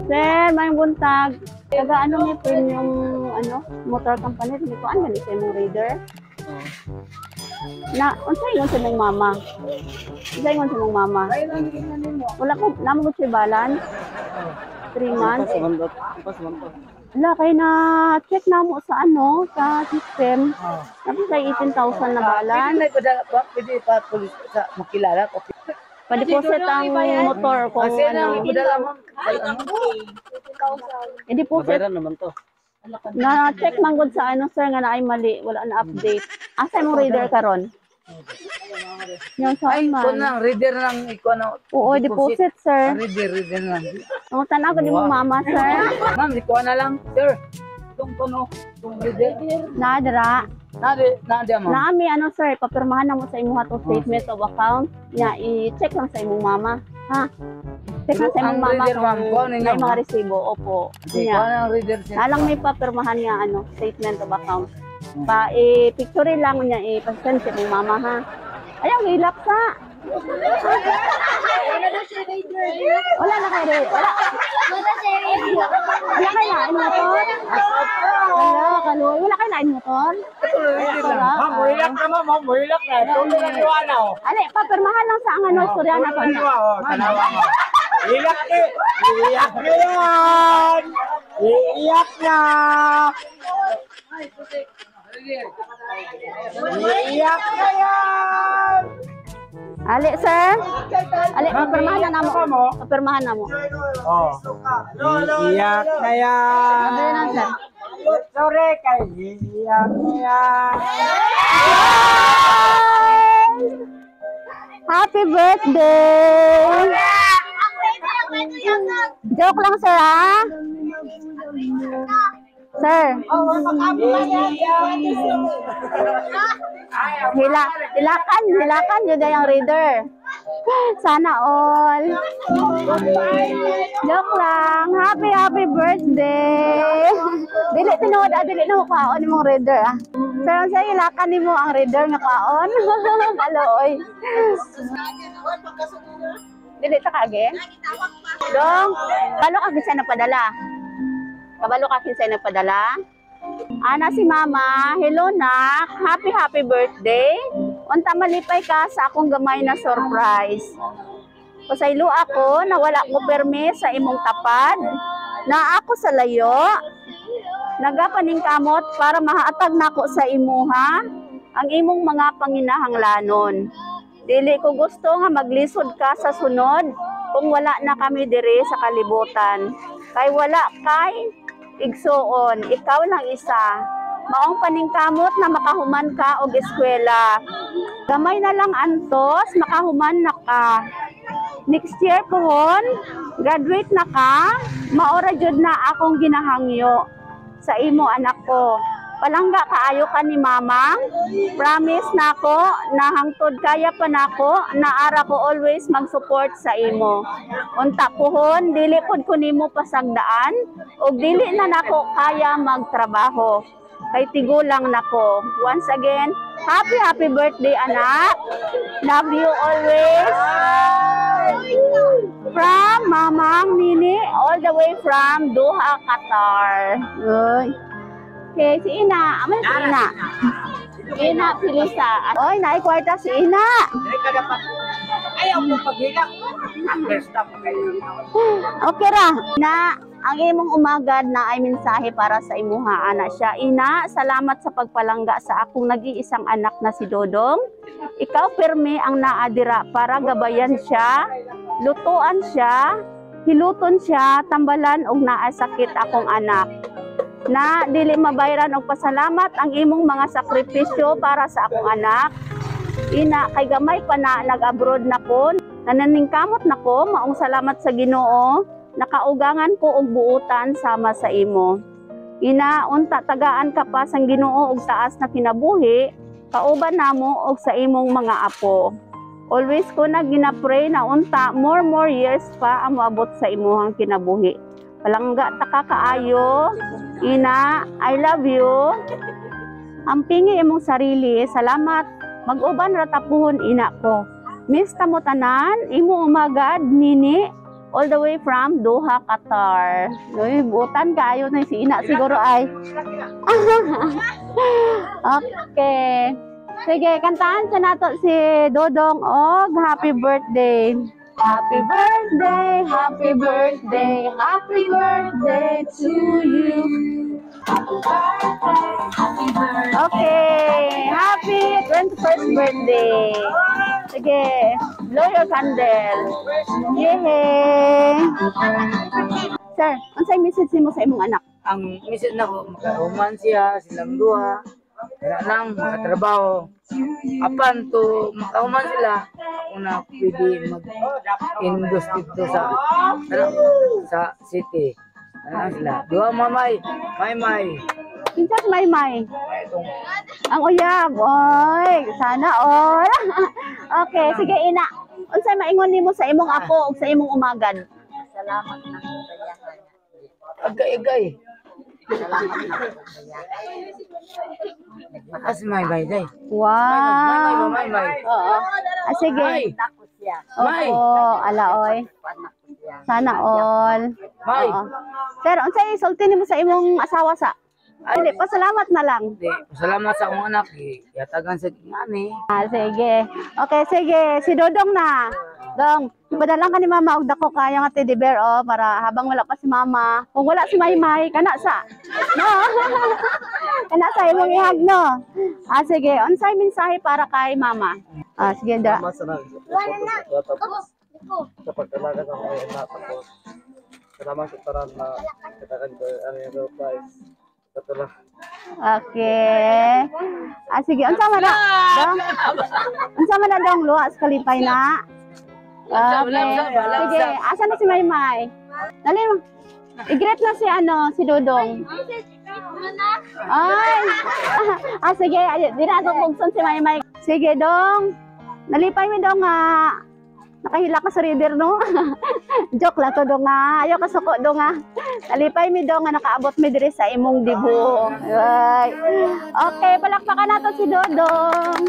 Sir, maayong buntag. Taga ano ni premium ano, motor company ni ko ano ni sa imong reader? Na unsa ingon sa imong mama? Unsa ingon sa imong mama? Wala ko namo ko siya balance. 3 months. Wala kay na check na mo sa ano sa system. Tapos ay 18,000 na balance. Pwede pa pwede pa pulis sa makilala ko. Pa-deposit ang motor kung Kasi ano. na ipadala, ma'am. I-deposit. Naman to. Na check man gud sa ano, sir, nga naay mali, wala na update. Asa imong reader karon? Yan sa Ay, man. ko na reader lang iko ano. Oo, deposit, sir. Reader, reader lang. Ang tanaw ko ni mong mama, sir. Ma'am, iko na lang, sir. Itong kuno, itong reader. Nadra. Nadi, nadi, ma'am. Naami ano, sir, papirmahan na mo sa imuha to statement of account. Nya i-check lang sa imong mama. Ha? Check lang sa imong Ang mama reader, ma'am, kung kuha ninyo, may mga ma'am. resibo. Opo. Iko Nya. na ang reader, sir. Nalang may papirmahan nga ano, statement of account. Pa i-picture lang niya i-send sa imong mama, ha. Ayaw, hilak sa. Wala na kay wala. Wala kay lain motor. Wala kaloy, wala kay lain motor. Wala. Ma'am, muhilak na, ma'am, ma'am, muhilak na. Tulo na niwana, oh. Ale, papirmahan lang sa ang ano, istorya na to Tulo na niya. niwa, oh. Tanawa mo. Iyak eh. Iyak na yan. Iiyak na. Iiyak na yan. Ale, sir. Ale, papirmahan na namo. Papirmahan na mo. Oh. Iiyak na yan. Sabi na, sir. Sorry kay iiyak na yan. Happy birthday! Joke lang, sir, ha? Sir. Hila, hilakan, hilakan yun yung reader. Sana all. Joke lang. Happy, happy birthday. Dili tinuod ah, dili na mo kaon imong reader ah. Sir, unsa hilakan nimo ang reader nga kaon? Kaloy. Dili ta kage? Dong, kabalo ka kinsay nagpadala. Kabalo ka kinsay nagpadala. Ana si Mama, hello nak, happy happy birthday. Unta malipay ka sa akong gamay na surprise. Pasaylo ako na wala ko permi sa imong tapad. Na ako sa layo. Nagapaningkamot para mahatag nako sa imuha ang imong mga panginahanglanon. Dili ko gusto nga maglisod ka sa sunod kung wala na kami diri sa kalibutan. Kay wala kay igsuon, ikaw lang isa. Maong paningkamot na makahuman ka og eskwela. Gamay na lang antos, makahuman na ka. Next year pohon, graduate na ka, maora jud na akong ginahangyo sa imo, anak ko. Palangga kaayo ka ni Mamang. Promise nako na hangtod kaya pa nako, naara ko always mag-support sa imo. Unta pohon, dili pud ko nimo pasagdaan ug dili na nako kaya magtrabaho. Kay tigulang nako. Once again, happy happy birthday, anak. Love you always. From Mamang Nini, all the way from Doha, Qatar. Uy. Okay, si Ina. Aman si Ina. Ina, Pilisa. Oy, naikwarta si Ina. Dili ka dapat. Ayaw mo paghilak. First stop kayo. Okay ra. Na, ang imong umagad na ay mensahe para sa imuha, ana siya. Ina, salamat sa pagpalangga sa akong nag-iisang anak na si Dodong. Ikaw pirmi ang naadira para gabayan siya, lutuan siya, hiluton siya, tambalan og naa sakit akong anak. Na dili mabayran og pasalamat ang imong mga sakripisyo para sa akong anak. Ina, kay gamay pa na nag-abroad na ko, nananingkamot na ko, maong salamat sa Ginoo, nakaugangan ko og buutan sama sa imo. Ina, unta tagaan ka pa sang Ginoo og taas na kinabuhi, kauban namo og sa imong mga apo. Always ko na ginapray na unta more more years pa ang moabot sa imuhang kinabuhi. Palangga ta ka kaayo. Ina, I love you. Ampingi imong sarili, salamat. Mag-uban ra tapuhon, ina ko. Miss ta mo tanan, imo umagad, Nini. All the way from Doha, Qatar. Uy, butan kayo na si Ina siguro ay. Okay. Sige, kantahan sa nato si Dodong og happy birthday. Happy birthday, happy birthday, happy birthday to you. Okay, happy 21st birthday. Sige, blow your candle. Yay! Sir, unsay message nimo sa imong anak? Ang message nako, makahuman siya, silang duha. Wala lang, makatrabaho. Apan to, makahuman sila, ako na pwede mag-endorse dito sa, ano, sa city. Ano sila? Duha mamay, may may. Kinsa si Maymay? May itong Ang uyab, oy, sana all. Okay, sige, Ina. Unsay maingon nimo sa imong apo ug sa imong umagad? Salamat na sa iyahan. Agay-agay. Salamat na sa iyahan. As may may day. Wow. May may may. Oo. Ah, sige. May. Dako siya. May. Opo, ala oy. Anak ko siya. Sana all. May. Oo. Sir, unsay sulti nimo sa imong asawa sa? Dili, pasalamat na lang. Di, salamat sa akong anak. Eh. Yatagan sa ngani. Ah, sige. Okay, sige. Si Dodong na. Dong, ipadala ka ni Mama og dako kaya nga teddy bear, oh, para habang wala pa si Mama. Kung wala si Maymay, kana sa. No. Kana sa imong ihag, no. Ah, sige. Unsay mensahe para kay Mama? Ah, sige da. Salamat sa nag-support sa tapos sa pag-alaga sa mga anak, tapos salamat sa tanan na katakan ko ano yung real price. Ito lang. Okay. Ah, sige. Unsa man na? Dong. Unsa man na, dong, luha sa kalipay na? Okay. Sige, asa na si Maymay? Dali mo. I-greet na si ano, si Dodong. Ay. Ah, sige, ay, di na ako bugson si Maymay. Sige, Dong. Nalipay mi, Dong, nga. Nakahila ka sa reader, no? Joke lang to, Dong, nga. Ayaw ka suko, Dong, nga. Nalipay mi, Dong, nga nakaabot mi diri sa imong debut. Ay. Okay, palakpakan nato si Dodong.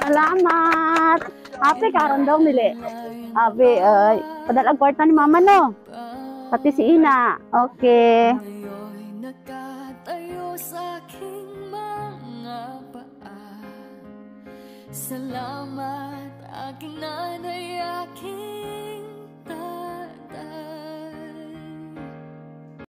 Salamat. Happy karon, Dong, nili. Happy, ay. Padala ang kwarta ni Mama, no? Pati si Ina. Okay. Ngayon'y nakatayo sa aking mga paa. Salamat, aking nanay, aking